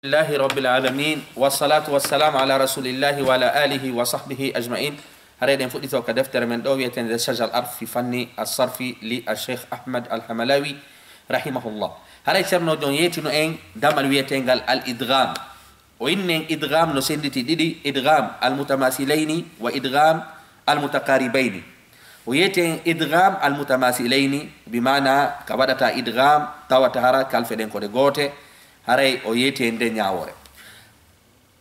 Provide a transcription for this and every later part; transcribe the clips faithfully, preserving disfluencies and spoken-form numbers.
لله رب العالمين، والصلاة والسلام على رسول الله وعلى آله وصحبه أجمعين. Hare ɗen fuɗɗito ka deftere men ɗo wi'eteende Shajal Arf fi fanni as-sarfi li Sheikh Ahmad Al-Hamalawi rahimahullah. Hare Cerno Jon yeetino en damal wi'eteengal al-idgham. O inni en idgham no sennditi ɗiɗi, idgham al-mutamasilayni wa idgham al-mutaqaribayni. O yeeti en idgham al-mutamasilayni, bi maana ka waɗata idgham tawata hara kalfe ɗen ko ɗe goote, haray o yeeti en nde ñaawoore.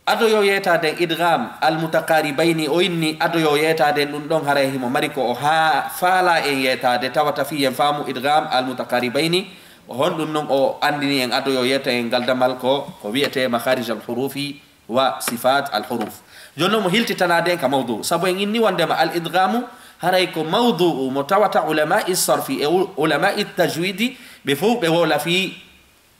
Ado yo yeetaade idgham al-mutaqaribayni, o inni ado yo yeetaade ɗum ɗon haray himo mari ko o haa faala en yeetaade tawata fii en faamu idgham al-mutaqaribayni. O honɗum non o anndini en ado yo yeeta en ngal damal ko, ko wi'etee makharij al-hurufi wa sifat al-huruf. Jooni non mo hiltitanaade en ka mawdu, sabu en inni wonndema al-idghamu haray ko mawdu'u mo tawata ulama'i sarfi e u-, ulama'i tajwidi ɓe fow ɓe wola fii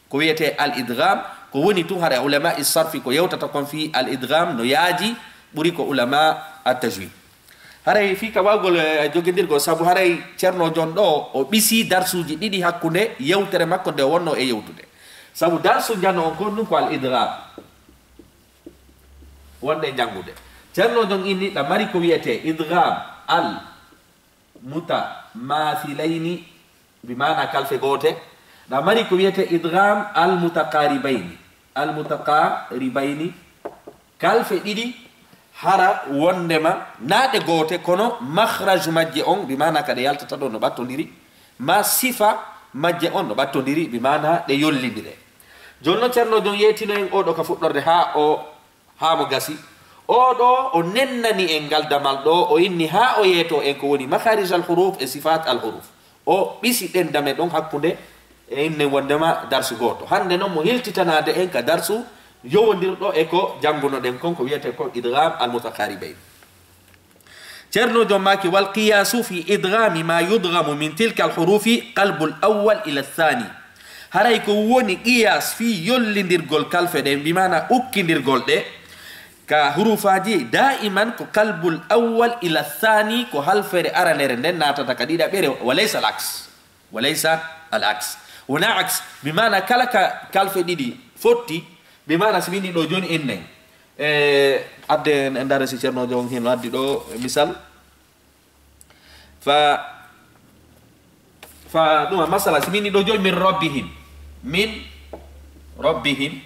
ko wi'etee al-idgham, ko woni tun haray ulama'i sarfi ko yewtata kon fii al-idgham no yaaji ɓuri ko ulama at-tajwid. Haray fii ka waawgol, eh, jogindirgol, sabu haray Cerno Jon ɗo o ɓisi darsuuji ɗiɗi hakkunde yewtere makko nde o wonno e yewtude. Sabu darsu njano on kon ɗum ko al-idgham wonɗen janngude. Cerno Jon inni ɗa mari ko wi'etee idgham al-mutamasilayni, bi maana kalfe goote. Ɗa mari ko wi'etee idgham al-mutaqaribayni. Al-mutaqaribayni, kalfe ɗiɗi hara wonndema naa ɗe goote, kono makhraj majje on, bi maana ka ɗe yaltata ɗo no ɓattondiri, ma sifa majje on no ɓattondiri, bi maana ɗe yollindire. Jooni non Cerno Jon yeetino en oo ɗo ka fuɗɗorde haa o, haa mo gasi. Oo ɗo o nennani en ngal damal ɗo, o inni haa o yeeto en ko woni makharij al-huruf e sifat al-huruf. O ɓisi ɗen dame ɗon hakkunde e innen wonndema darsu gooto. Hannde non mo hiltitanaade en ka darsu yowondirɗo e ko janngunoɗen kon, ko wi'etee ko idgham al-mutaqaribayn. Cerno Jon maaki, wal qiyasu fi idghami ma yudghamu min tilka al-hurufi qalbul awwal ila thani. Haray ko woni qiyas fii yollindirgol kalfe ɗen, bi maana ukkindirgol ɗe ka hurufaaji, daiman ko qalbul awwal ila thani, ko halfere aranere nden naatata ka ɗiɗaɓere, wa laysa al-aks. Wa laysa al-aks. Wonaa aks, bi maana kala ka kalfe ɗiɗi fotti, bi maana si min ɗo jooni innen. E, adde en, en ndaara si Cerno Jon hino addi ɗo misal. Fa, fa ɗuma masala, si min ɗo jooni min rabbihim. Min rabbihim.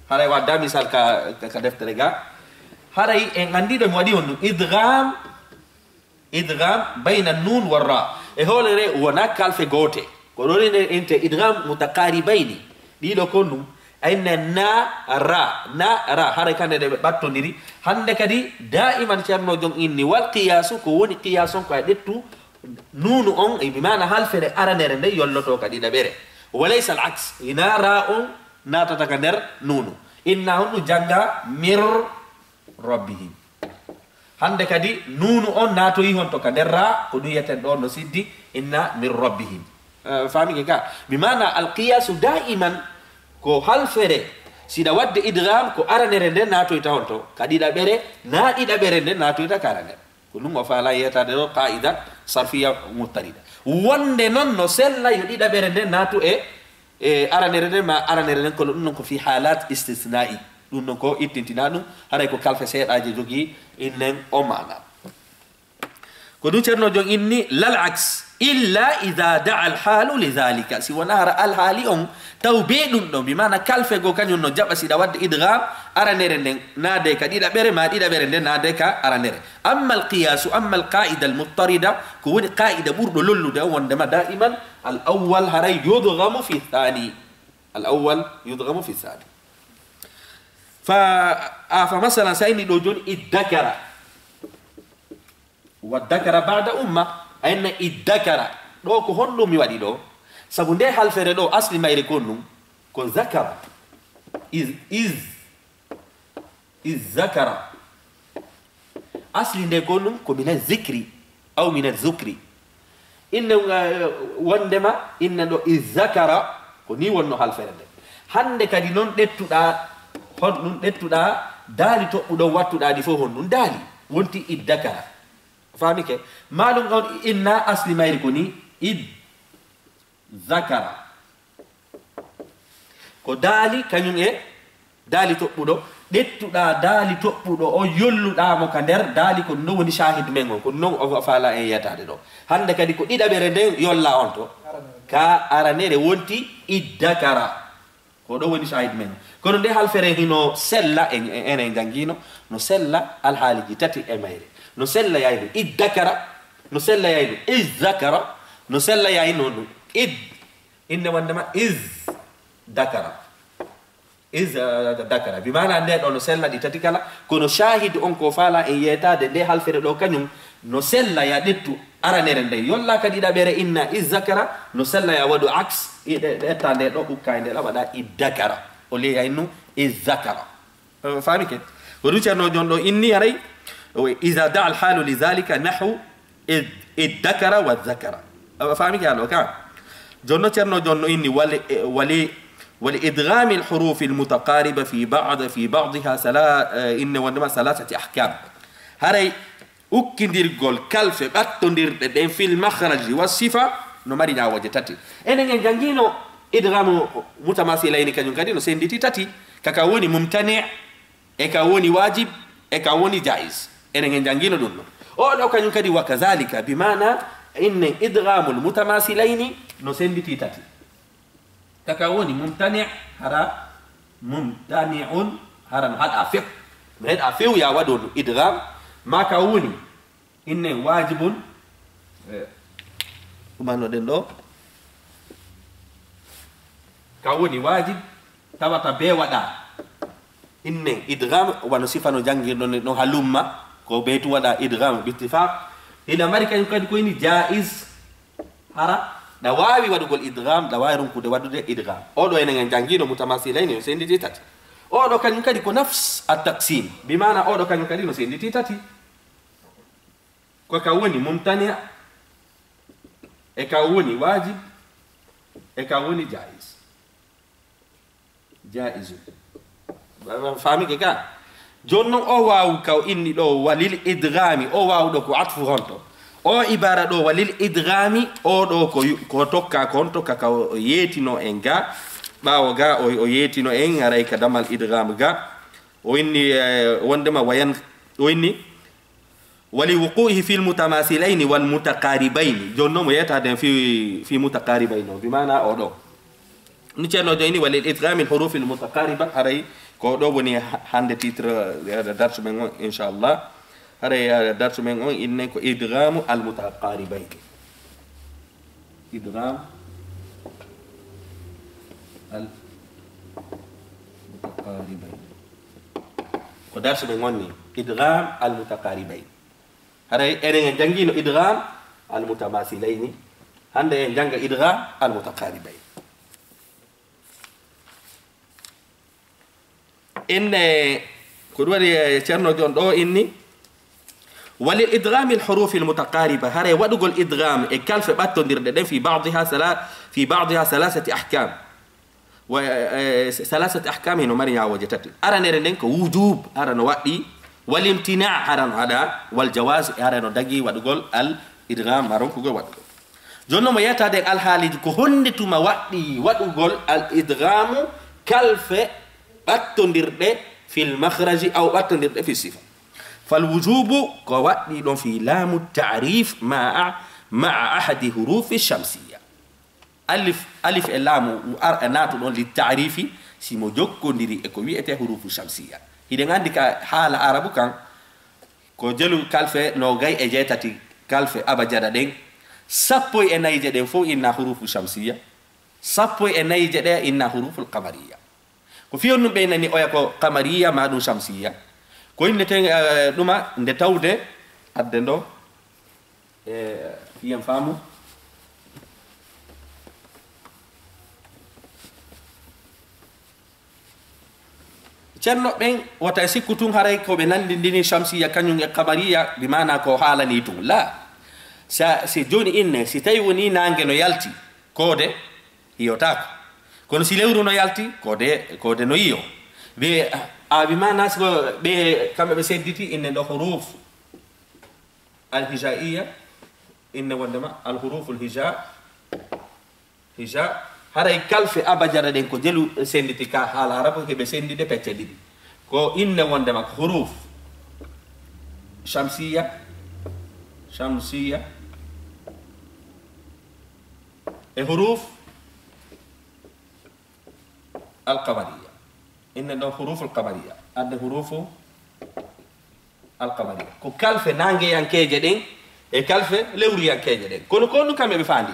Haray wadda misal ka, ka, ka deftere ga. Haray en anndi ɗo mi waɗi on ɗum. Idgham, idgham bayna nun wa ra. E hoolere wona kalfe goote. Ko ɗon ine inte idgham mutaqaribayni. Ɗiɗo kon ɗum. Ayna na ra, na ra. Haray kande ɗe ɓe ɓattondiri. Hannde kadi daiman Cerno Jon inni wal qiyasu, ko woni qiyas on ko a ƴettu nuunu on, e bi maana halfere aranere nde yolloto ka ɗiɗaɓere. Wa laysa al aks. Ina ra on naatata ka nder nuunu. Inna honɗum jannga mir rabbihim. Hannde kadi nuunu on naatoyi honto ka nder ra, ko ɗum yeten ɗo no siddi, inna min rabbihim. Eh, faamike ka? Bi maana al qiyasu daiman ko halfere, si ɗa waɗde idgham ko aranere nden naatoyta honto, ka ɗiɗaɓere, na ɗiɗaɓere nden naatoyta ka aranere. Ko ɗum o faala yeetaade ɗo qaida sarfiya muttarida. Wonde non no sella yo ɗiɗaɓere nden naatu e, e aranere nden ma aranere nden, kono ɗum non ko fi halat istisna'i. Ɗum non ko ittintina ɗum, haray ko kalfe seeɗaaje jogii innen o maana. Ko ɗum Cerno Jon inni, lal aks, illa ida daa al halu li dhalika. Si wona hara alhaali on taw be ɗum ɗon, bi maana kalfe goo kañum no jaɓa si ɗa waɗde idgham aranere nden naade ka ɗiɗaɓere, ma ɗiɗaɓere nden naade ka aranere. Amma al qiyasu, amma al qaida al muttarida, ko woni qaida ɓurɗo lollude on wondema daiman al awwal haray yudghamu fi thani. Al awwal yudghamu fi thani. Fa, a, fa masalan, sa inni ɗo jooni iddakara. Wa dakara ba'da umma. A inna iddakara. Ɗo ko honɗum mi waɗi ɗo? Sabu nde halfere ɗo asli mayre kon ɗum ko zakara. Is, is, is zakara. Asli nde kon ɗum ko mina zikri aw mina zukri. Inna, eh, wondema inna ɗo is zakara ko ni wonno halfere nde. Hannde kadi non ɗettuɗa, honɗum ɗettuɗa daali toɓɓuɗon wattuɗa ɗi fof honɗum daali wonti iddakara. Faamike? Maɗum on inna asli mayri ko ni id zakara. Ko daali kañum e Daali toɓɓuɗo, ƴettuɗaa daali toɓɓuɗo o, yolluɗaa mo ka nder daali, ko ɗum ɗon woni shahid men on, ko ɗum ɗon o faala en yeetaade ɗo. Hannde kadi ko ɗiɗaɓere nden yolla on to. Ka aranere wonti iddakara. Ko ɗo woni shahid men. Kono nde halfere hino sella, en, en, enen janngiino, no sella alhaaliji tati e mayre. No sella yayno iddakara, no sella yayno izzakara, no sella yayno no id, inne wondema izdakara. Iz, eh, dakara. Bi maana nde ɗo no sella ɗi tati kala, kono shahid on ko faala en yeetaade nde halfere ɗo kañum no sella ya ƴettu aranere nde yolla ka ɗiɗaɓere inna iz zakara, no sella ya waɗu aks, i ɗe, ɗe etta nde ɗo ukka e nde ɗa waɗa id dakara. O liya innu iz zakara. Eh, faami ke? Ko ɗum Ceerno Jon ɗo inni aray, o iza da al halu li zalika nahu id, id dakara wa zakara. A faami ke alo ka? Jonno Ceerno Jonno inni wali, wali, wali idghami al hurufi al mutaqariba fi ba'd, fi ba'diha sala, eh, inne wondema salasati ahkam. Haray ukkindirgol kalfe ɓattondirɗe ɗen fil makhraji wa sifa no mari ñaawooje tati. Enen en janngiino idghamu mutamasilayni kañum kadi no sennditi tati. Kaka woni mumtani, e ka woni wajib, e ka woni jaiz. Enen en janngiino ɗum ɗo. O ɗo kañum kadi wa kazalika, bi maana innen idghamul mutamasilayni no sennditi tati. Kaka woni mumtani, hara mumtani'un, hara no haɗa few. No heɗa few ya waɗo ɗum idgham, ma ka woni innen wajibun, eh, ɗumannoɗen ɗo. Ka woni wajib, tawata be waɗa. Innen idgham, wano sifa no janngirɗon ni ɗon halumma, ko be tu waɗa idgham bittifaq. Ina mari kañum kadi ko ini jaiz, hara, ɗa waawi waɗugol idgham, ɗa waawi ronkude waɗude idgham. O ɗo enen en janngiino mutamasilayni no sennditi tati. O ɗo kañum kadi ko nafs at taqsim, bi maana o ɗo kañum kadi no sennditi tati. Ko ka woni mumtani, e ka woni wajib, e ka woni jaiz. Jaizu. Faami ke ka? Jooni non o waawu ka o inni ɗo walil idghami, o waawu ɗo ko atfu honto? O ibara ɗo walil idghami, o ɗo ko yu-, ko tokka, ko honto ka, ka o yeetino en ga, ɓaawo ga o, o yeetino en aray ka damal idgham ga. O inni, eh, wondema wayan, o inni, "Wali wuqu'ihi fil mutamasilayni wal mutaqaribayni." Jooni non mo yeetade en fi, fi mutaqaribayni o, bi maana o ɗo. No Ceerno jooni, "Walil idghami al hurufil mutaqariba." Haray ko ɗo woni ha-, hannde titre, eh, darsu men on, inchallah. Haray, eh, darsu men on, innen ko idghamu al mutaqaribayni. Idgham al mutaqaribayni. Ko darsu men on ni, idgham al mutaqaribayni. Haray enen en janngiino idgham al mutamasilayni. Hannde en jannga idgham al mutaqaribayni. Inne, ko ɗum waɗi, eh, Ceerno Jon ɗo inni, "Walil idghami al hurufi al mutaqariba." Haray waɗugol idgham e kalfe ɓattondirɗe ɗen fi ba'diha sala-, fi ba'diha salasati ahkam. Wa, eh, salasati ahkam hino mari ñaawooje tati. Aranere nden ko wujub, hara no waɗɗi, wal imtina, hara no haɗa, wal jawaz, hara no dagi waɗugol al idgham, ma ronkugol waɗugol. Jooni non mo yeetade en alhaaliji ko honde tuma waɗɗi waɗugol al idghamu kalfe ɓattondirɗe fil makhraji aw ɓattondirɗe fi sifa. Fal wujubu ko waɗɗi ɗon fi laamu ta'rif ma'a, ma'a ahadi hurufi shamsiyya. Alif, alif e laamu ar-, naatu ɗon li ta'rifi, si mo jokkondiri e ko wi'ete hurufu shamsiyya. Hiɗen anndi ka haala arabu kan, ko jelu kalfe noogay e jeetati kalfe abajada ɗen, sappo e nayi je ɗen fof inna hurufu shamsiyya, sappo e nayi je ɗe inna huruful qamariya. Ko fiyon ɗum ɓe nani oya ko qamariya ma ɗum shamsiyya. Ko inneten, eh, ɗuma nde tawde adde ndo, eh, fiyen faamu. Ceerno ɓen wota e sikku tun haray ko ɓe nanndindini shamsiyya kañum e qamariya, bi maana ko haalani tun. La. Sa, si jooni inne, si tawi woni naange no yalti, koode yiyotaako. Kono si lewru no yalti, koode, koode no yiyo. Ɓe, a, bi maana si ko ɓe, kamɓe ɓe sedditi inne ɗo huruf al hijaiya, inne wondema al huruful hija, hija, Haray kalfe abajada ɗen ko jelu senditi ka haala arabu, heɓe sendide pecce ɗiɗi. Ko inne wondema ko huruf shamsiya, shamsiya, e huruf alqamariya. Inne ɗon huruful qamariya, adde hurufu alqamariya. Ko kalfe nangeyankeeje ɗen e kalfe lewruyankeeje ɗen. Kono ko ɗum kamɓe ɓe faandi.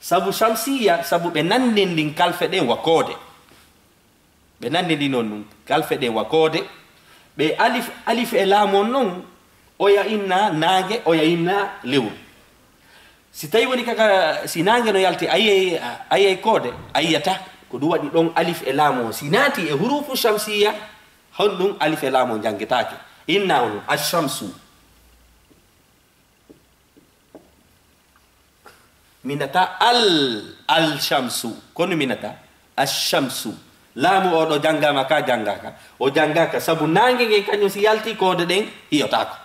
Sabu shamsiya, sabu ɓe nanndin ɗin kalfe ɗen wa koode. Ɓe nanndi ndi noon ɗum, kalfe ɗen wa koode. Ɓe alif, alif e laamu on noon, oya inna naange, oya inna lewru. Si tawi woni kaka, si naange no yalti, ayey, ayey koode, ayiyata. Ko ɗum waɗi ɗon alif e laamu on. Si naati e hurufu shamsiya, honɗum alif e laamu on janngetaake. Inna on, ashamsu. Minata al, al shamsu. Kono minata ashamsu. Laamu o ɗo janngaama ka, janngaaka. O janngaaka sabu naange nge kañum si yalti koode ɗen hiyotaako.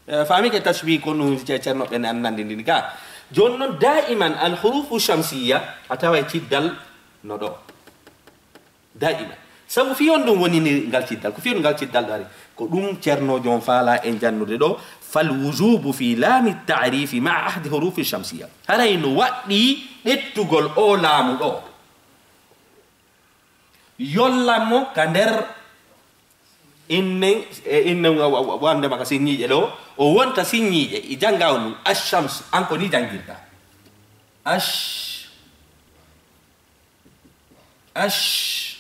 Eh, faami ke tashbih ko ɗum ce-, ceerno ɓen an nanndi ndin ka. Jooni noon daiman al hurufu shamsiya a tawa e ciddal no ɗo. Daiman. Sabu fii honɗum woni ni ngal ciddal? Ko fii honɗum ngal ciddal ɗo ari? Ko ɗum ceernoojo on faalaa en jannude ɗo, fal wujubu fi laami taarifi ma ahdi hurufi shamsiya. Haray no waɗɗii ɗettugol o laamu ɗo. Yollan mo ka nder inne, e inne wa-, wa-, wa-, wonde maka sinñiiƴe ɗo, o wonta sinñiiƴe, i jannga on ɗum, ash-shams, an ko ni janngirta. Ash-, ash-,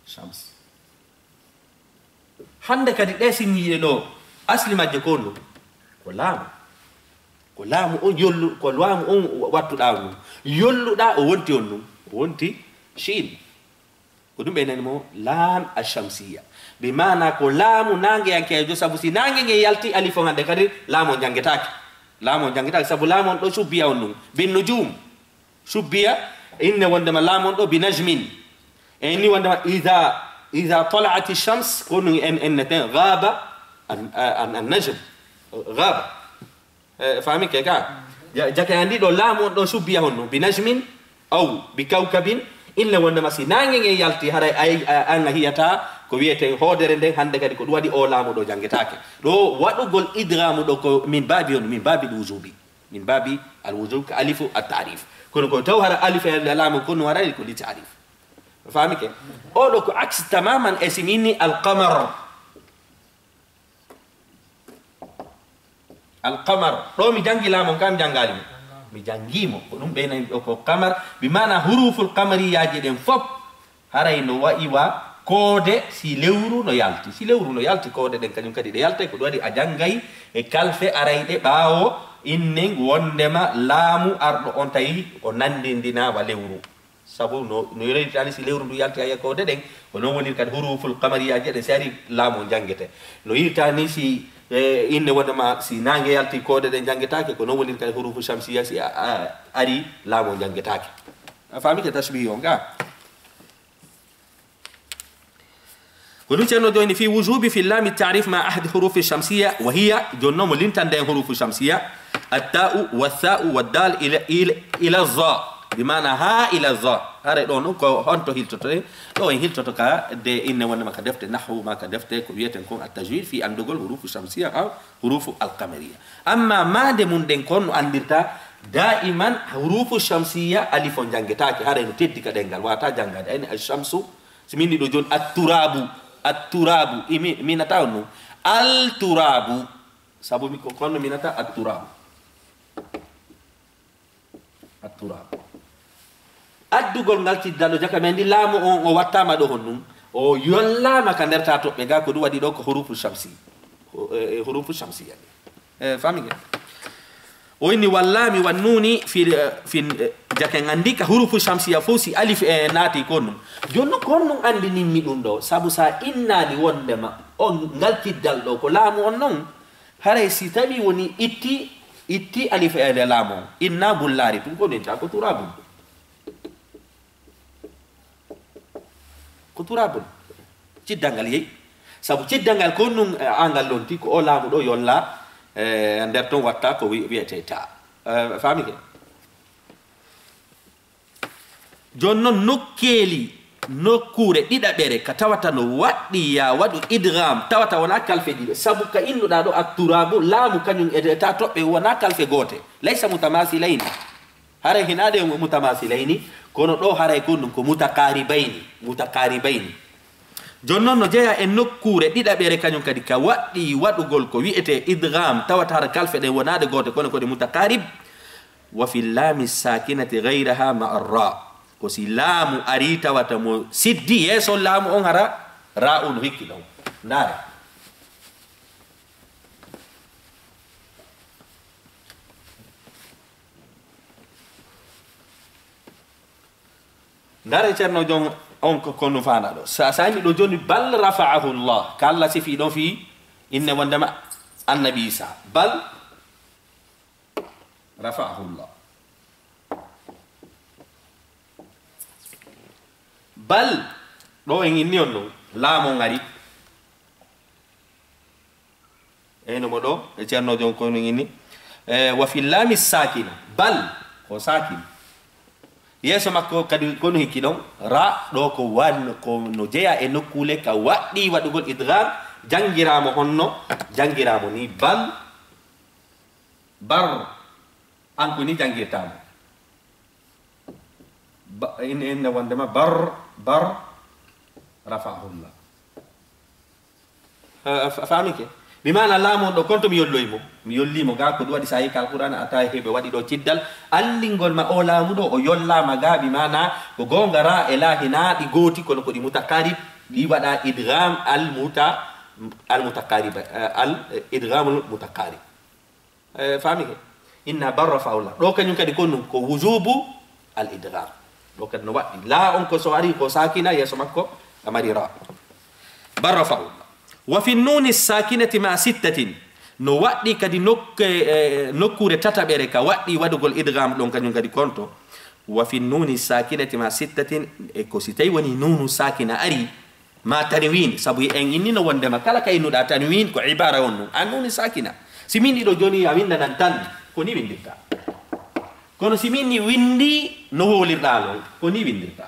shams. Hannde kadi ɗe sinñiiɗe ɗo, asli majje ko honɗum? Ko laamu. Ko laamu on yollu-, ko laamu on wattuɗaa on ɗum. Yolluɗaa o wonti on ɗum. O wonti shiin. Ko ɗum ɓe nani mo laam ashamsiya. Bi maana ko laamu naangeyankeejo, sabu si naange nge yalti, alif on hannde kadi laamu on janngetaake. Laamu on janngetaake, sabu laamu on ɗo shubbiya on ɗum. Bin nujum. Shubbiya, inne wondema laamu on ɗo bi najmin. E ni wondema idha, idha tala'ati shams, ko ɗum en, en neten, ghaba an, an, an najm. Ghaba. Eh, faami ke ka? Ja-, jaka andi ɗo laamu on ɗo shubbiya honno, bi najmin, aw bi kawkabin, inne wondema si naange nge yalti, haray ay, a, an a hiyata ko wiyeten hoodere nden, hannde kadi ko ɗum waɗi o laamu ɗo janngetaake. Ɗo waɗugol idghamu ɗo ko min baabi on, min baabi wujubi. Min baabi al wujub ka alifu at ta'rif. Kono ko taw hara alif e laamu kono haray ko li ta'rif. Faami ke? O ɗo ko aksi tamaman e si mi inni al qamar. Al qamar. Ɗo mi janngi laamu on, kam janngaali mo. Mi janngi mo. Ko ɗum ɓe nani ɗo ko qamar. Bi maana huruful qamariyaaji ɗen fof. Haray no wa'i wa koode si lewru no yalti. Si lewru no yalti, koode ɗen kañum kadi ɗe yaltay. Ko ɗum waɗi a janngay e kalfe arayɗe ɓaawo innen wondema laamu arɗo on tawi o nanndindinaa wa lewru. Sabu no, no yirtani si lewru ndu yalti hay e koode ɗen, ko non woniri kadi huruful qamariyaaji ɗen si ari laamu on janngete. No yirtani si, eh, inne wondema si naange yalti koode ɗen janngetaake, ko non woniri kadi hurufu shamsiya si a, a, ari laamu on janngetaake. A faami ke tashbih on ka? Ko ɗum ceerno jooni fi wujubi fi laami taarif ma ahdi hurufi shamsiya wa hiya, jooni noon mo lintande en hurufu shamsiya, atta'u wa tha'u wa dal ila, ila, ila za. Bi maana ha ila za. Hare ɗo noon ko honto hiltoto ɗe? Ɗo en hiltoto ka de inne wonde ma ka defte nahwu ma ka defte ko wiyeten kon at-tajwid fi anndugol hurufu shamsiya aw hurufu al-qamariya. Amma maande mum ɗen kon no anndirta daiman hurufu shamsiya alif on janngetaake, haray no teddi ka ɗemngal, wata janngaade. Ayni ash-shamsu, si min ɗiɗo jooni, at-turabu, at-turabu, imi, minata on no, al-turabu, sabu mi ko, kono minata at-turabu. At-turabu. Addugol ngal ciddal ɗo jaka men ndi laamu on o wattaama ɗo honɗum? O yollaama ka nder taa toɓɓe ga, ko ɗum waɗi ɗo ko hurufu shamsi. Ko, eh, eh, hurufu shamsiya. Eh, faami ngel? O inni wal laami wan nuuni fi, eh, fi, eh, jaka en anndi ka hurufu shamsiya fof si alif e naati ko honɗum. Jooni noon ko honɗum anndinimmi ɗum ɗo? Sabu sa innaali wondema on ngal ciddal ɗo ko laamu on noon. Haray si tawi woni itti, itti alif e laamu on. Inna bullaari tun ko ɗum ta ko turabun. Ko turabun. Ciddal ngal yehi. Sabu ciddal ngal ko ɗum, eh, angal lonti ko o laamu ɗo yolla, eh, nder ton watta ko wi-, wiyete ta. Eh, faami ke? Jooni noon nokkeeli, nokkuure ɗiɗaɓere ka tawata no waɗɗii ya waɗu idgham, tawata wonaa kalfe ɗiɗo. Sabu ka innuɗaa ɗo atturabu, laamu kañum e ta toɓɓe wonaa kalfe goote. Laysa mutamasilayni. Haray hinaa ɗe mutamasilayni, kono ɗo haray ko ɗum ko mutaqaribayni, mutaqaribayni. Jooni noon no jeyaa e nokkuure ɗiɗaɓere kañum kadi ka waɗɗii waɗugol ko wi'etee idgham, tawata hara kalfe ɗen wonaa ɗe goote, kono ko ɗe mutaqarib. Wa fi laami sakinati ghayraha ma arra. Ko si laamu arii tawata mo siddi yeeso laamu on hara ra un hikki ɗon. Ndaare. Ndaare Ceerno Jon on ko, ko no faanaa ɗo. Sa, sa mi ɗo jooni, "Bal rafa'ahu Allah." Ka Allah sifii ɗon fii inne wondema Annabi Isa. "Bal rafa'ahu Allah." Bal, ɗo en inni on ɗon, laamu on ari. Eyno mo ɗo, e Ceerno Jon ko no inni. E, wa fi laami sakina, bal, ko sakin. Yeeso makko kadi ko no hikki ɗon, ra, ɗo ko wan, ko no jeyaa e nokkuule ka waɗɗii waɗugol idgham, janngiraamo honno, janngiraamo ni, bal, bar, an ko ni janngirtaamo. Ba, in, inna wondema bar, bar, rafa'ahullah. A, a, a faamike? Mi maana laamu on ɗo, konto mi yolloy mo. Mi yollii mo gaa, ko ɗum waɗi sa yii ka Alqur'aana a tawi heɓe waɗi ɗo ciddal. Allingol ma o laamu ɗo, o yollaama gaa, mi maana ko goonga ra e laahi naa ɗi gooti, kono ko ɗi mutaqarib, ɗi waɗa idgham al muta, al mutaqarib, eh, al, eh, idghamul mutaqarib. Eh, faami ke? Inna barra fa'ula. Ɗo kañum kadi ko ɗum, ko wujubu al idgham. Ɗo kadi no waɗɗi. La on ko so ari ko sakina yeeso makko, a mari ra. Barra fa'ula. Wa fi nuni sakinati ma sittatin. No waɗɗi kadi nokke, eh, nokkuure tataɓere ka waɗɗi waɗugol idgham ɗon kañum kadi konto. Wa fi nuni sakinati ma sittatin. E ko si tawi woni nunu sakina ari, ma tanwin, sabu en inni no wondema kala ka innuɗaa tanwin ko ibara on nun. An nuni sakina. Si min ɗiɗo jooni a windanan tan, ko ni windirta. Kono si min ni windi no hoolirɗaa non, ko ni windirta.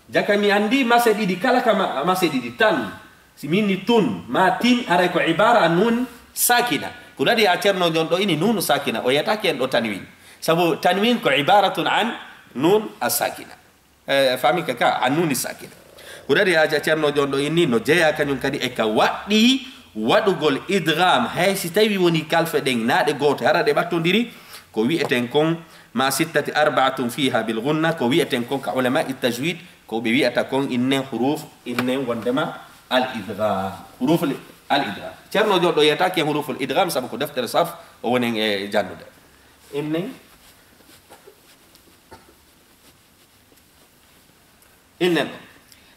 Jaka mi andi mase ɗiɗi kala ka ma, mase ɗiɗi tan. Si min ni tun, ma tin, haray ko ibara an nun sakina. Ko ɗaɗi a Ceerno Jon ɗo ini nunu sakina, o yetaki en ɗo tanwin. Sabu tanwin ko ibaratun an nun as sakina. Eh, faami ka, ka, an nuni sakina. Ko ɗaɗi a Ceerno Jon ɗo inni no jeyaa kañum kadi e ka waɗɗi waɗugol idgham, hay si tawi woni kalfe ɗen naa ɗe goote, hara ɗe ɓattondiri, ko wi'eten kon ma sittati arba'atun fiha bil gunna, ko wi'eten kon ka ulama tajwid, ko ɓe wi'ata kon innen huruf, innen wondema al idgham. Huruful al idgham. Ceerno Jon ɗo yetaki en huruful idgham sabu ko deftere sarf o wonen e jannude. Innen Innen ɗo.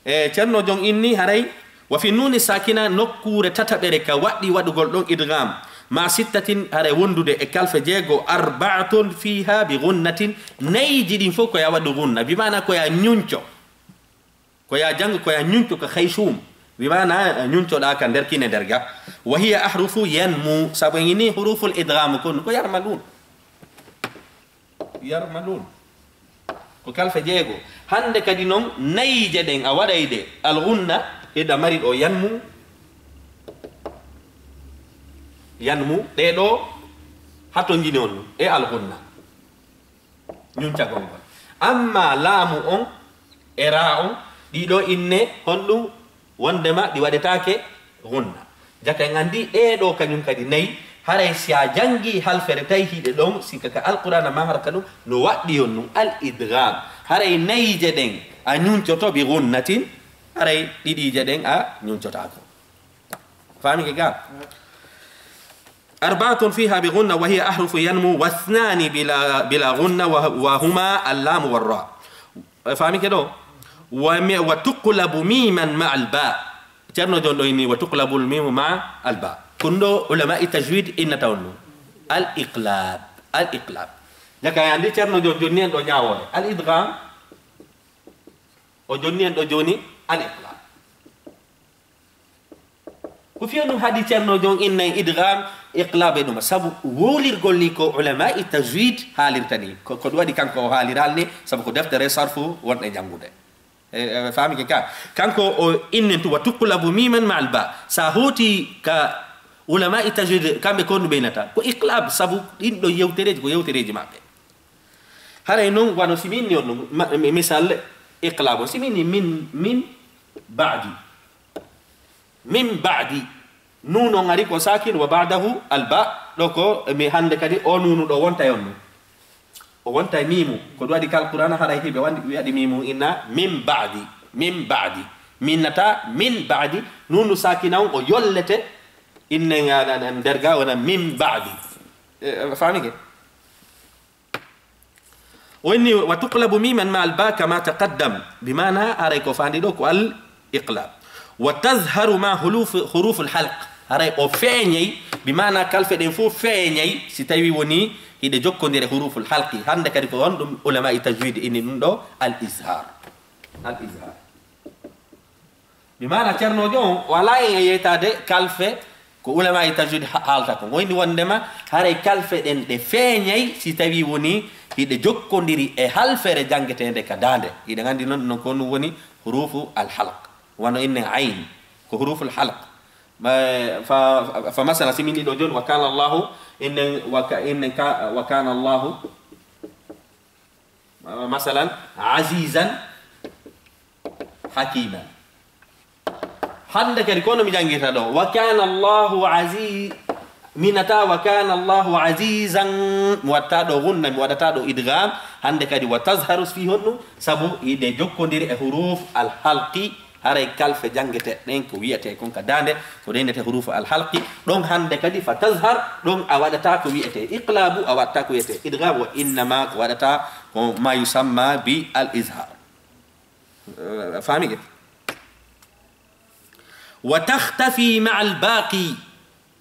E Ceerno Jon inni haray, wa fi nuni sakina nokkuure tataɓere ka waɗɗi waɗugol ɗon idgham. Ma sittatin haray wondude e kalfe jeego, arba'atun fiha bi gunnatin, nayiji ɗin fof ko ya waɗu gunna, bi maana ko ya ñunco. Ko ya janngu, ko ya ñunco ka khaysum. Bi maana ñuncoɗaa ka nder kine nder ga. Wa hiya ahrufu yanmu, sabu en ini huruful idgham kon ko yarmalun. Yarmalun. Ko kalfe jeego. Hannde kadi noon, nayije ɗen a waɗay ɗe. Al gunna, hiɗa mari ɗo yanmu. Yanmu, ɗe ɗo hatonjini on e al gunna. Ñuncagol ngol. Amma laamu on, e raa on, ɗiɗo inne, honɗum? Wondema ɗi waɗetaake gunna. Jaka en anndi ɗee ɗoo kañum kadi nayi, haray si a janngii halfere tawi hiɗe ɗon, si ka, ka Alqur'aana maa hara ka ɗum, no waɗɗi on ɗum al idgham. Haray nayije ɗen a ñuncoto bi gunnatin, haray ɗiɗiije ɗen a ñuncotaako. Faamike ga? Arbaatun fiha bi gunna wa hiya ahrufu yanmu, wa thnani bila, bila gunna wa, wa huma al lamu wa ra. Faamike ɗo? Wa mi, wa tuqlabu miman ma al ba. Ceerno Jon ɗo inni, "Wa tuqlabul mimu ma al ba." Kun ɗo ulama i tajwid innata on ɗum. Al iqlab. Al iqlab. Jaka en anndi Ceerno Jon jonni en ɗo ñaawoore. Al idgham. O jonni en ɗo jooni al iqlab. Ko fiyo ɗum haadi Ceerno Jon inna en idgham, iqlab e ɗuma. Sabu wowlirgol ni ko ulama i tajwid haalirta ni. Ko, ko ɗum waɗi kanko o haaliral ni, sabu ko deftere sarfu wonɗe janngude. E, e, faami ke ka? Kanko o innen tu wa tuqlabu miman ma al ba. Sa hooti ka ulama i tajwid, kamɓe ko ɗum ɓeynata. Ko iqlab, sabu ɗin ɗo yewtereeji, ko yewtereeji maɓɓe. Haray noon, wano si min ni on ɗum, ma-, mi-, misal, iqlab on. Si min ni min, min ba'di. Min ba'di. Nuun on ari ko sakin wa ba'dahu al ba. Ɗo ko mi hannde kadi o nuunu ɗo wonta e on ɗum. O wonta e miimu. Ko ɗum waɗi kal Qur'aana haray hiɓe wandi, wi'aɗi miimu inna min ba'di. Min ba'di. Min nata min ba'di. Nuunu sakina on o yollete. Inne nga na, na, nder ga wona min ba'di. E, e, faami ke? O inni, "Wa tuqlabu miman ma al ba kama taqaddam." Bi maana haray ko faandi ɗo ko al iqlab. "Wa tazharu ma huluf-, huruful halq." Haray o feeñay, bi maana kalfe ɗen fof feeñay, si tawi woni hiɗe jokkondire huruful halqi. Hannde kadi ko on ɗum ulama i tajwid inni ɗum ɗo al izhar. Al izhar. Bi maana Ceerno Jon, o alaa en e yeytaade kalfe ko ulama e tajwid ha-, haalta kon. O inni wonndema haray kalfe ɗen ɗe feeñay si tawi woni hiɗe jokkondiri e halfere janngeteende ka daande. Hiɗen anndi noon, noon ko ɗum woni hurufu al halq. Wano innen ayn, ko huruful halq. Ma-, fa, fa, fa masala si min ɗiɗo jooni, wa kana Allahu, innen wa ka-, innen ka, wa kana Allahu, ma-, masalan, azizan hakiman. Hannde kadi, kono mi janngirta ɗo, "Wa kana Allahu aziz-," mi nata, "Wa kana Allahu azizan," mi watta ɗo gunna, mi waɗata ɗo idgham. Hannde kadi, "Wa tazharu" fii honɗum? Sabu hiɗe jokkondiri e huruf al halqi, haray kalfe janngeteeɗe ɗen ko wi'etee kon ka daande, ko ɗen innete huruf al halqi. Ɗon hannde kadi, "Fa tazhar," ɗon a waɗata ko wi'etee iqlabu, a waɗata ko wi'etee idgham, wa innama ko waɗata ko ma yusamma bi al izhar. Eh, faami ke? "Wa takhtafi ma al baqi."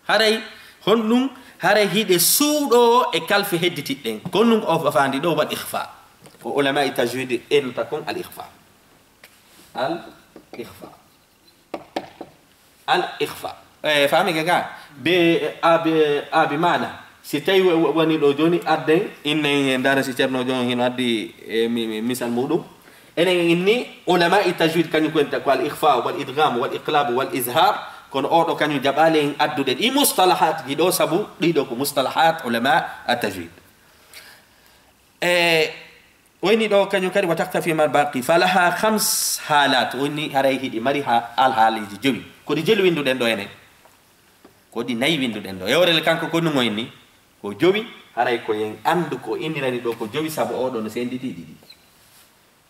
Haray honɗum? Haray hiɗe suuɗo e kalfe hedditiɗɗen. Ko ɗum o faandi ɗo wal ikhfa. Ko ulama i tajwid ennata kon al ikhfa. Al ikhfa. Al ikhfa. Eh, faami ke ka? Be, a be, a bi maana. Si tawi wa-, wa-, woni ɗo jooni, adden, innen en ndaara si Ceerno Jon hino addi, eh, mi-, mi-, misal muɗum. Enen inni ulama i tajwid kañum ko enta ko al ikhfa, wal idgham, wal iqlab, wal izhar. Kono oɗo kañum jaɓaali en addude ɗi mustalahat ji ɗo, sabu ɗiɗo ko mustalahat ulama a tajwid. E o inni ɗo kañum kadi, "Wa takhtafi ma baqi, falaha khams halat." O inni haray hiɗi mari ha-, alhaaliji jowi. Ko ɗi jelu winnduɗen ɗo enen. Ko ɗi nayi winnduɗen ɗo. E orele kanko ko ɗum o inni. Ko jowi, haray ko yen anndu ko innirani ɗo ko jowi, sabu oɗo no sennditi ɗiɗi.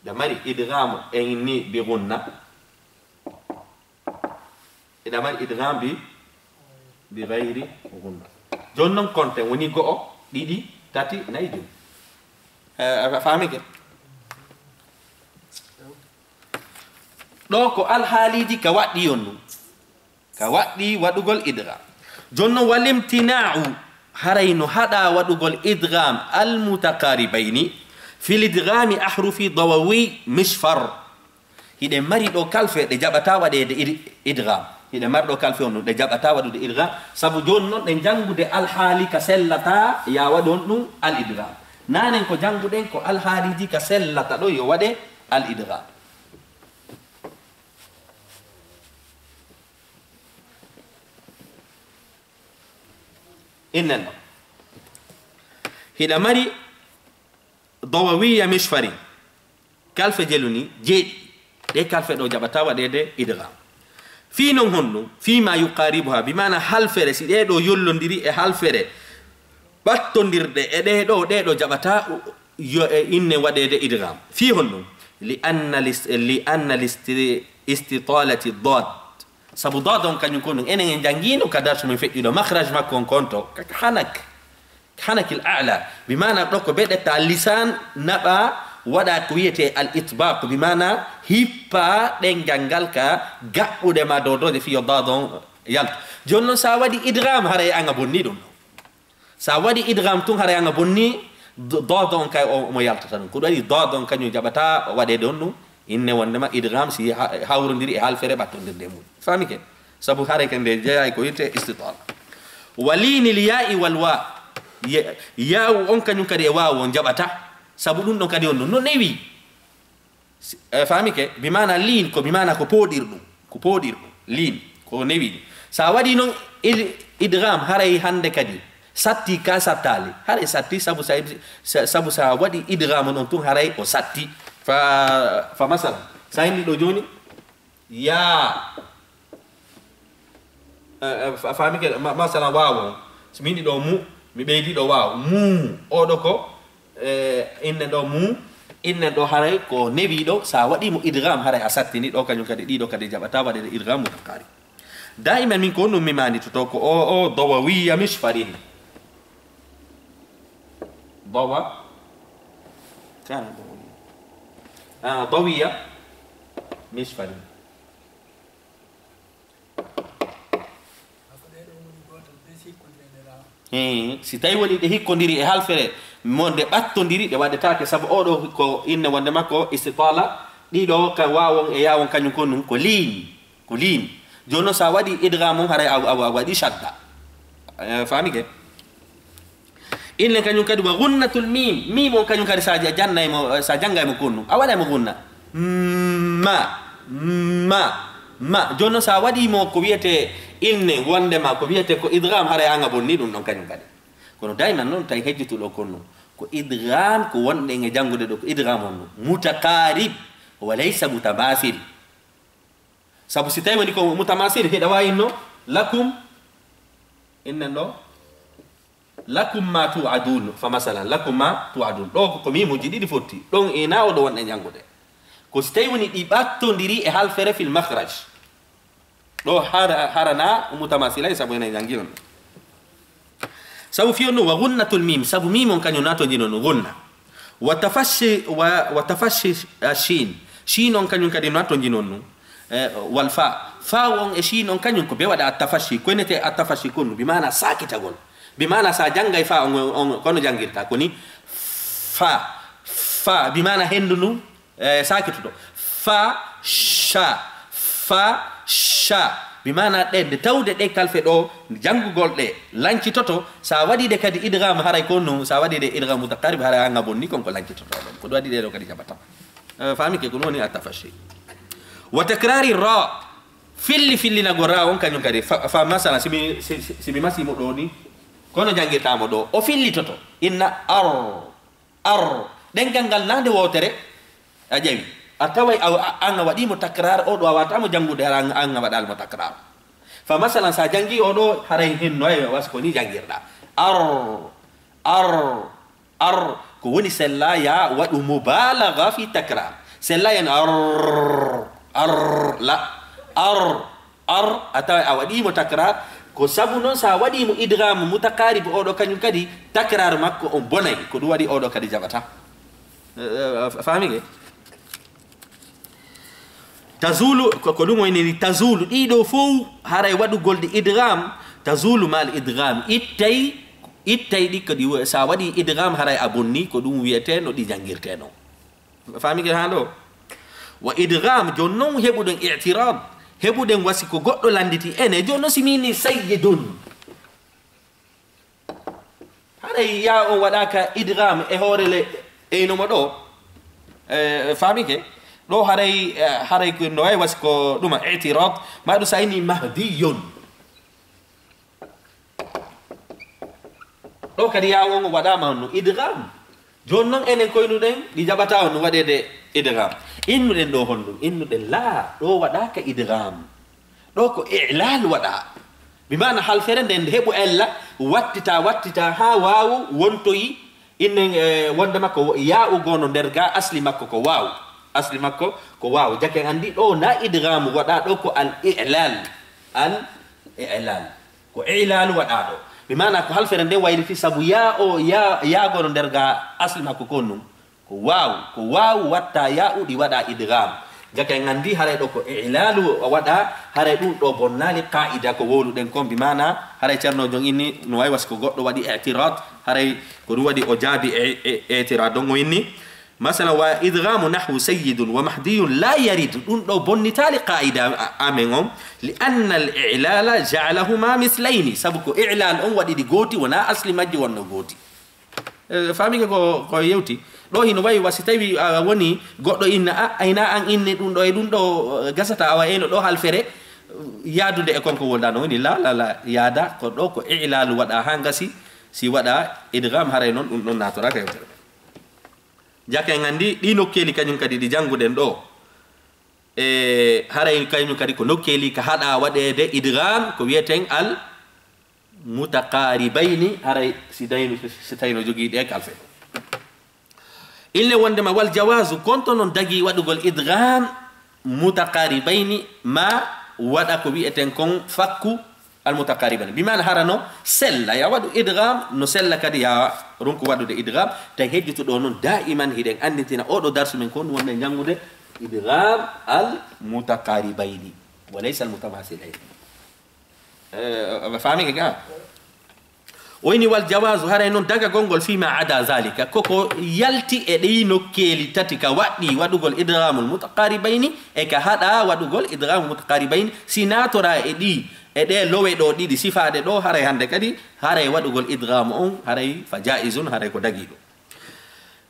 Ɗa mari idgham en ni bi gunna. Eɗa mari idgham bi, bi ghayri ghunna. Jooni noon konten woni go'o, ɗiɗi, tati, nayi, jowi. Eh, a faami ke? Ɗo ko alhaaliiji ka waɗɗi on ɗum. Ka waɗɗi waɗugol idgham. Jooni noon, wal imtina'u, haray no haɗa waɗugol idgham al mutaqaribayni, fil idghami ahrufi dawawi mishfar. Hiɗen mari ɗo kalfe ɗe jaɓata waɗeede id-, idgham. Hiɗen mari ɗo kalfe on ɗum ɗe jaɓata waɗude idgham. Sabu jooni noon ɗen janngude alhaali ka sellata ya waɗu on ɗum al idgham. Nanen ko jannguɗen ko alhaaliiji ka sellata ɗo yo waɗe al idgham. Innen ɗo. Hiɗa mari dawawiya mishfari. Kalfe jelu ni jeeɗi. Ɗe kalfe ɗo jaɓata waɗeede idgham. Fii non honno, fii ma yuqaribuha, bi maana halfere, si ɗee ɗo yollondiri e halfere ɓattondirɗe e ɗee ɗo, ɗee ɗo jaɓata yo e inne waɗeede idgham. Fii honno, li anna list-, li anna listi-, istitalati dad. Sabu dad on kañum ko ɗum. Enen en janngiino ka darsu men feƴƴuɗo, makhraj makko on konto, ka-, ka hanak. Hanakil a'la, bi maana ɗo ko beɗeta lisan naɓa waɗa ko wiyetee al itbaq, bi maana hippa ɗenngal ngal ka gaɓɓuɗe ma dow doje fiyo dad on yaltu. Jooni noon, sa waɗi idgham, haray an a bonni ɗum. Sa waɗi idgham tun, haray an a bonni d-, dad on kay o, mo yaltata ɗum. Ko ɗum waɗi dad on kañum jaɓata waɗeede on ɗum. Inne wonndema idgham si ha-, hawrondiri e halfere ɓattondirde mum. Faami ke? Sabu haray kadi nde jeyaay ko wi'etee istitaala. Wa liinil yaa'i wal waa. Ye-, yaawu on kañum kadi e waawu on jaɓata. Sabu ɗum ɗon kadi on no, no newi. Si, e, faamike? Bi maana liin ko, bi maana ko pooɗirɗum. Ko pooɗirɗum. Liin, ko newi. Sa waɗi noon id-, idgham haray hannde kadi. Satti ka sattaali. Haray satti sabu sa, sa, sabu sa waɗi idgham on tun haray o satti. Fa, fa masala. Sa inni ɗo jooni, yaa. Eh, eh, fa-, faami ke, ma-, masalan, waaw on. So mi yiɗi ɗo mu, mi ɓeydi ɗo waaw. Mu, oɗo ko, eh, inne ɗo mu, inne ɗo haray ko newiiɗo, sa waɗi mo idgham haray a sattini ɗo, kañum kadi ɗiɗo kadi jaɓata waɗede idgham mutaqarib. Daiman min ko ɗum mi maanditoto ko o, o dawawiya misfarin. Dawa, kana dawawiya. Ah, dawiya misfarin. Hii, si tawi woni ɗe hikkondiri e halfere, mo nde ɓattondiri, ɗe waɗetaake, sabu oɗo ko inne wonde makko istitala, ɗiɗo ka waawon e yaawon kañum kon ɗum ko liin, ko liin. Jooni noon, sa waɗi idgham on, haray a, a, a waɗi shadda. Eh, faami ke? Inne kañum kadi wa gunnatul mim. Mim on kañum kadi sa ja-, jannay mo, sa janngay mo kon ɗum, a waɗay mo gunna. Ma, ma, ma. Jooni noon, sa waɗi mo ko wiyetee inne wonde ma, ko wiyetee ko idgham, haray an a bonni ɗum ɗon kañum kadi. Kono dayman noon, tawi hejjituɗo kon ɗum. Ko idgham, ko wonɗen e janngude ɗo, ko idgham on ɗum. Mutaqarib, wa laysa mutamasil. Sabu si tawi woni ko mutamasil, hiɗa waawi no lakum, innen ɗo, lakum ma tu'adun, fa masalan, lakum ma tu'adun. Ɗo ko, ko mimuji ɗiɗi fotti. Ɗon ina o ɗo wonɗen janngude. Ko si tawi woni ɗi ɓattondiri e halfere fil makhraj. Ɗo hara-, harana mutamasilay sabu enen janngi on. Sabu fiyon ɗum wa gunnatul mim, sabu mim on kañum nato jino no gunna. Wa tafashi, wa, wa tafashi, ah, shin. Shin on kañum kadi nato jino ɗum. Eh, wal fa. Fa on e shin on kañum ko be waɗa at tafashi. Ko enete at tafashi kon, bi maana sakitagol. Bi maana sa janngay fa on, on, kono janngirta ko ni fa, fa, bi maana hendu ndu, eh, sakituɗo. Fa, sha, fa, sha. Bi maana ɗe, nde tawde ɗe kalfe ɗo, janngugol ɗe, lancitoto. Sa waɗi ɗe kadi idgham haray ko no, sa waɗi ɗe idgham mutaqarib haray an a bonni kon ko lancitoto ɗon. Ko ɗum waɗi ɗe ɗo kadi jaɓata. Eh, faami ke ko ɗum woni at tafashi. Wa takrari ra. Filli, fillinagol ra on kañum kadi. Fa, fa masala, si mi, si, si, si mi masi mo ɗo ni, kono janngirta mo ɗo. O fillitoto. Inna ar. Ar, ɗengal ngal na nde wootere, a ƴawi. A taway a, a, an a waɗi mo takrar, o ɗo a wata mo janngude, hara an, an a waɗal mo takrar. Fa masalan, sa janngi o ɗo, haray hen no e was ko ni janngirɗa. Ar, ar, ar, ko woni sella ya waɗu mubalagha fi takrar. Sella en ar, ar, la, ar, ar, a tawa a waɗiimo takrar, ko sabu noon so a waɗiimo idgham mutaqarib oɗo kañum kadi takrar makko on bonay, ko ɗum waɗi oɗo kadi jaɓata. Eh, eh, faami ke? Tazulu, ko, ko ɗum woni ni, tazulu, ɗiɗo fof haray waɗugol ɗi idgham, tazulu mal idgham, ittay, ittay ɗi ko ɗi wo-, so a waɗi idgham haray a bonni, ko ɗum wiyetee no ɗi janngirtee noon. Faami ke haa ɗo? Wa idgham, jooni noon heɓuɗen i'tirad, heɓuɗen wasi ko goɗɗo lannditi ene, jooni noon si min ni sayyidun. Haray yaa on waɗaaka idgham e hoore le, eyno mo ɗo. Eh, faami ke? Ɗo haray, eh, haray ko no way wasi ko ɗuma i'tirad, ma ɗum sa inni mahdiyun. Ɗo kadi yaa on waɗaama on no idgham. Jooni noon enen koynuɗen ɗi jaɓata on no waɗeede idgham. Innuɗen ɗo honɗum? Innuɗen laa, ɗo waɗaaka idgham. Ɗo ko i'lal waɗa. Bi maana halfere nden nde heɓu ella, wattita, wattita haa waawu wontoyi innen, eh, wonde makko wo-, yaa'u goono nder ga asli makko ko waaw. Asli makko ko waaw. Jake anndi ɗo na idgham waɗa, ɗo ko al i'lal. Al i'lal. Ko i'lal waɗa ɗo. Bi maana ko halfere nden wayliti sabu yaa o, yaa, yaa goono nder ga asli makko ko nun. Ko waaw, ko waaw watta yaa uɗi waɗa idgham. Jaka en anndi haray ɗo ko i'lalu waɗa, haray ɗum ɗo bonnaali qaa'ida ko wowluɗen kon. Bi maana haray Ceerno Jon inni no way wasi ko goɗɗo waɗi i'tirad, haray ko ɗum waɗi o jaabi e, e, i'tirad on o inni. Masalan, wa idgamu nahwu sayyidun wa mahdiyun la yarid. Ɗum ɗo bonnitaali qaa'ida a-, amen on. Li anna al i'lala ja'alahuma mislayni. Sabu ko i'lal on waɗi ɗi gooti, wona asli majji wonno gooti. Eh, faamike ko, ko yewti. Ɗo hino wayi wa si tawi a woni goɗɗo inna, a, ayna an inni ɗum ɗo e ɗum ɗo, eh, gasata awa eno ɗo halfere, eh, yaadude e konko wolda no woni la, la, la, yaada ko ɗo ko i'lalu waɗa ha ngasi, si waɗa idgham haray noon ɗum ɗon naatoraka yewtere. Jaka en anndi ɗi nokkeeli kañum kadi ɗi jannguɗen ɗo. E haray kañum kadi ko nokkeeli ka haɗa waɗeede idgham ko wiyeten al mutaqaribayni, haray si dayno, si tawi no jogii ɗe kalfe. Inne wondema wal jawazu, konto noon dagi waɗugol idgham mutaqaribayni, ma waɗa ko wiyeten kon fakku al mutaqaribayni. Bi maana hara no sella, ya waɗu idgham, no sella kadi ya ronku waɗude idgham, tawi hejjutu ɗo noon daiman hiɗen anndintina oɗo darsu men kon wonde janngude idgham al mutaqaribayni, wa laysa al mutamasilayni. Eh, a faamike ka? O ini wal jawazu, haray noon dagagol ngol fima ada zalika, koko yalti e ɗi nokkeeli tati ka waɗɗi waɗugol idghamul mutaqaribayni e ka haɗa waɗugol idghamul mutaqaribayni, si naatora e ɗi, e ɗe lowe ɗo ɗiɗi sifaade ɗo, haray hannde kadi, haray waɗugol idghamu on, haray fa jaizun, haray ko dagiɗo.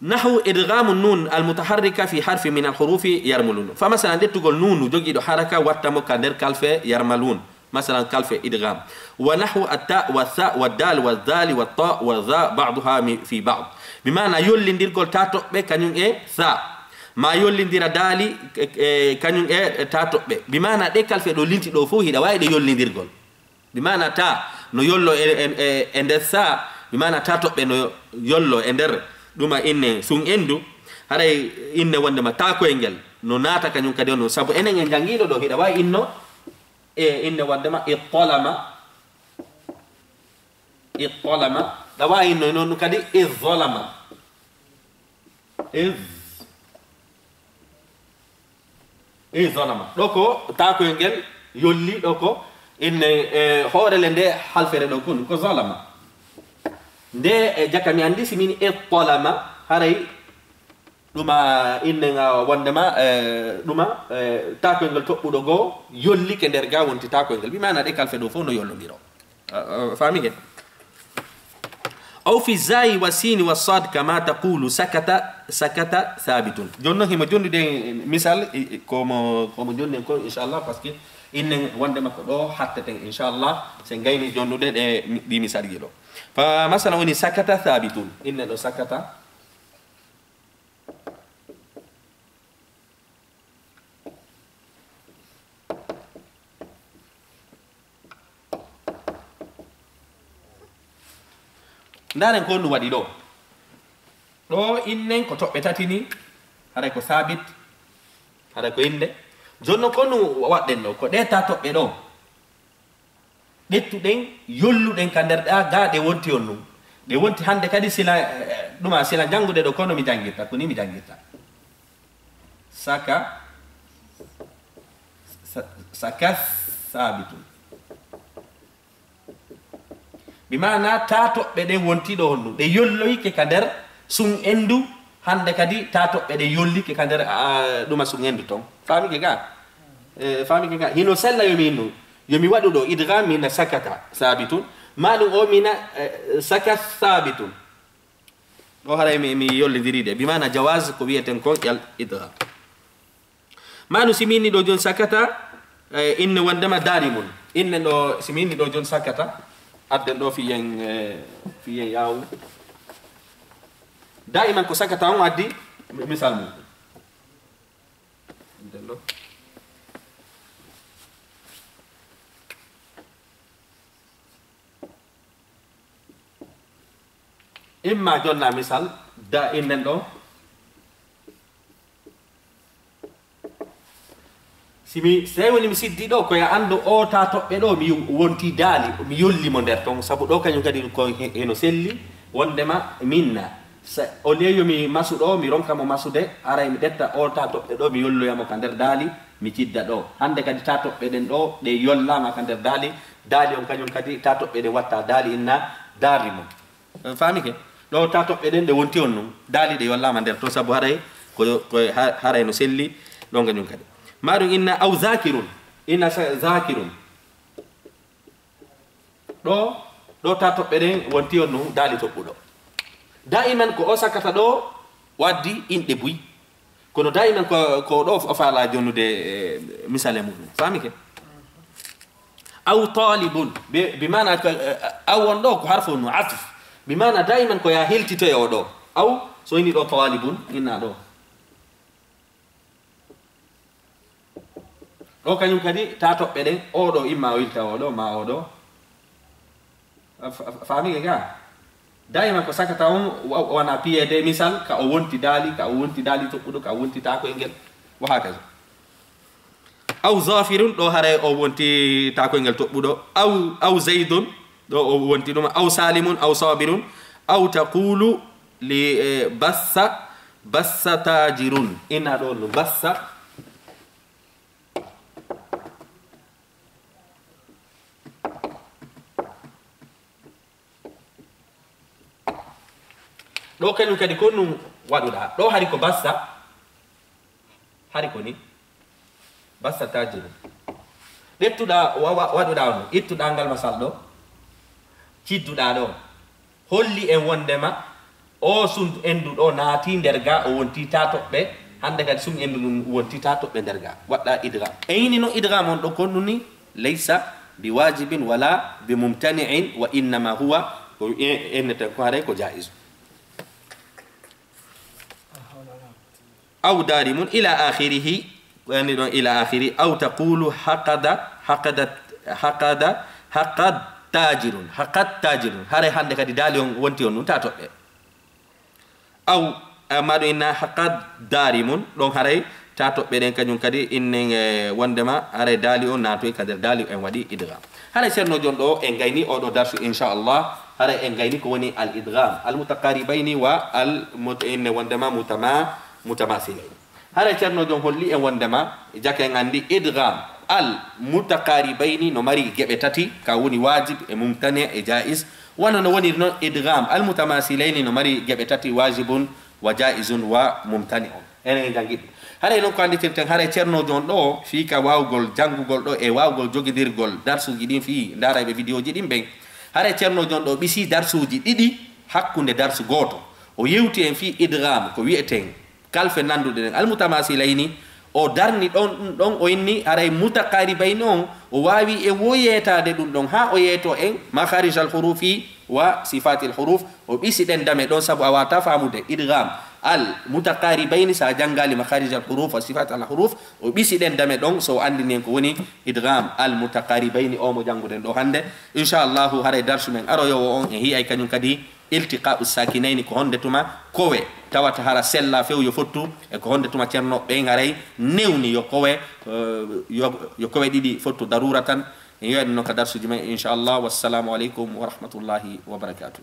Nahu idghamu nun al mutaharrika fi harfi min al hurufi yarmalun. Fa masalan, ƴettugol nunu jogiiɗo haraka watta mo ka nder kalfe yarmalun. Masalan, kalfe idgham. Wa nahu atta wa tha wa dal wa dhali wa ta wa dha ba'duha mi-, fi ba'd. Bi maana yollindirgol ta toɓɓe kañum e tha. Ma yollindira dali, e, e, kañum e, e ta toɓɓe. Bi maana ɗe kalfe ɗo linti ɗo fof hiɗa waawi ɗe yollindirgol. Bi maana ta no yollo e, e, e, e nder sa, bi maana ta toɓɓe no yollo e nder ɗuma inne sun endu, haray inne wondema ta koyngel no naata kañum kadi on, sabu enen en janngiino ɗo hiɗa waawi inno e inne wondema ittolama, ittolama, ɗa waawi inno e noon kadi izzolama. Iz. Iz zalama. Ɗo ko taakoyel ngel yolli, ɗo ko inne, e, hoorele nde halfere ɗo kon, ko zalama. Nde, e, jaka mi anndi si min ittolama, haray ɗuma inne nga wondema, e, ɗuma, e, taakoyel ngel toɓɓuɗo goo yolli ke nder ga wonti taakoyel ngel. Bi maana ɗe kalfe ɗo fof no yollondiro. A, a, faami ngel? Aw fi zayi wa sini wa sad kama taqulu sakata, sakata thabitun. Jooni noon himo jonnude misal, i, i, ko mo, ko mo jonni en ko, inchallah, parce que innen wondema ko ɗo hatteten, inchallah, se ngayni jonnude ɗe, ɗi misalji ɗo. Fa masala woni sakata thabitun. Innen ɗo sakata. Ndaaren ko honɗum waɗi ɗo. Ɗo innen ko toɓɓe tati ni, haray ko saabit, haray ko innde. Jooni noon ko honɗum waɗɗen ɗo, ko ɗe ta toɓɓe ɗo. Ƴettuɗen, yolluɗen ka nder ɗa, ga ɗe wonti on ɗum. Ɗe wonti hannde kadi sila, eh, ɗuma sila janngude ɗo, kono mi janngirta, ko ni mi janngirta. Saka, sa-, saka saabitun. Bi maana ta toɓɓe ɗe wonti ɗo on ɗum. Ɗe yolloyke ka nder sun endu, hannde kadi ta toɓɓe ɗe yollike ka nder, ah, ɗuma sun endu ton. Faamike ga? Eh, faamike ga? Hino sella yo mi innu. Yo mi waɗu ɗo idgham mina sakata sabitun. Ma ɗum o mina, eh, saka sabitun. Ɗo haray mi, mi yollidiri ɗe. Bi maana jawaz ko wiyeten kon al idgham. Ma ɗum si mi inni ɗo jon sakata, eh, inne wondema darimun. Inne ɗo, si mi inni ɗo jon sakata, adden ɗo fiyen, eh, fiyen yawu. Daiman ko sakata on addi mi-, misal mum. Nden ɗo. Imma jonna misal, da innen ɗo. Si mi, si tawi woni mi siddi ɗo, ko ya anndu o ta toɓɓe ɗo, mi wonti daali, mi yolli mo nder ton, sabu ɗo kañum kadi ko he-, heno selli, wondema minna. Sa, au lieu yo mi masu ɗo, mi ronka mo masude, aray mi ƴetta o ta toɓɓe ɗo, mi yolloya mo ka nder daali, mi cidda ɗo. Hannde kadi ta toɓɓe ɗen ɗo, ɗe yollama ka nder daali, daali on kañum kadi ta toɓɓe ɗen watta daali inna daali mum. Eh, faamike? Ɗo ta toɓɓe ɗen ɗe wonti on nun, daali ɗe yollaama nder to, sabu haray ko, ko ha-, haray no selli ɗon kañum kadi. Maa ɗum inna aw zakirun, inna sa-, zakirun. Ɗo, ɗo ta toɓɓe ɗen wonti on nun, daali toɓɓuɗo. Daiman ko o sakata ɗo, waddi inɗe buy. Kono daiman ko, ko ɗo o faala jonnude, eh, misale muɗum. Faamike? Aw talibun, bi, bi maana ko, eh, aw on ɗo ko harfu no atf. Bi maana daiman ko ya heltitoye o ɗo. Aw, so ini ɗo talibun, inna ɗo. Ɗo kañum kadi, ta toɓɓe ɗen, o ɗo imma o ilta o ɗo, ma o ɗo. A fa-, a fa-, faamike ga? Daiman ko sakata on wa-, wana piyeede, misal, ka o wonti daali, ka o wonti daali toɓɓuɗo, ka o wonti ta koyngel, wa hakaza. Aw zafirun, ɗo haray o wonti ta koyngel toɓɓuɗo. Aw, aw zaidun, ɗo o wonti ɗum. Aw salimun, aw sabirun. Aw taqulu li, eh, bassa, bassa tajirun. Ina ɗo no bassa. Ɗo kañum kadi ko nun waɗuɗa. Ɗo hari ko bassa. Hari ko ni. Bassa tajiru. Ƴettuɗa, wa-, wa-, waɗuɗa on. Ittuɗa ngal masal ɗo. Cidduɗa ɗo. Holli en wondema o sun endu ɗo naati nder ga, o wonti ta toɓɓe. Hande kadi sun endu ɗum wonti ta toɓɓe nder ga. Waɗɗa idgham. Eyni no idgham on ɗo konnuni, laysa bi wajibin wala bi mumtani'in, wa innama huwa, ko e-, enneten ko haray ko jaiz. Aw darimun ila akhirihi, ko yani ɗon ila akhiri, aw taqulu haqada, haqada, haqada, haqad tajirun, haqad tajirun. Haray hande kadi daali on wonti on ɗum ta toɓɓe. Aw, amma ɗo inna haqad darimun, ɗon haray ta toɓɓe ɗen kañum kadi innen, eh, wondema haray daali on naatoy ka nder daali en waɗi idgham. Haray ceerno jon ɗo en gayni oɗo darsu inchallah, haray en gayni ko woni al idgham, al mutaqaribayni wa al mut-, inne wondema mutama-, mutamasilay. Haray ceerno jon holli en wondema jaka en andi idgham al mutaqaribayni no mari geɓe tati, ka woni wajib e mumtani e jaiz, wano no woniri non idgham al mutamasilayni no mari geɓe tati, wajibun wa jaizun wa mumtani'un. Enen e janngi ɗum. Haray non ko annditirten, haray ceerno jon ɗo fii ka waawgol janngugol ɗo e waawgol jogidirgol darsuuji ɗin fii ndaarayɓe vidéoji ɗin ɓen. Haray ceerno jon ɗo ɓisi darsuuji ɗiɗi hakkunde darsu gooto. O yewti en fii idgham ko wi'eten kalfe nannduɗe ɗen almutamasilayni, o darni ɗon ɗum ɗon, o inni haray mutaqaribayni on, o waawi e wo yeetaade ɗum ɗon haa o yeeto en makharij al hurufi wa sifat al huruf, o ɓisi ɗen dame ɗon sabu a waata faamude idgham al mutaqaribayni sa janngaali makharij al huruf wa sifat al huruf, o ɓisi ɗen dame ɗon so o anndini en ko woni idgham al mutaqaribayni o mo jannguɗen ɗo hannde. Inchallahu haray darsu men aroyowo on en hi'ay kañum kadi iltiqa'u sakinayni ko honde tuma kowe tawata hara sella few yo fottu, e ko honde tuma ceerno ɓen haray newni yo kowe, eh, yo, yo kowe ɗiɗi fottu daruratan. En yi'ay ɗum noon ka darsuuji men inchallah. Wassalamu aleykum wa rahmatullahi wa barakatuh.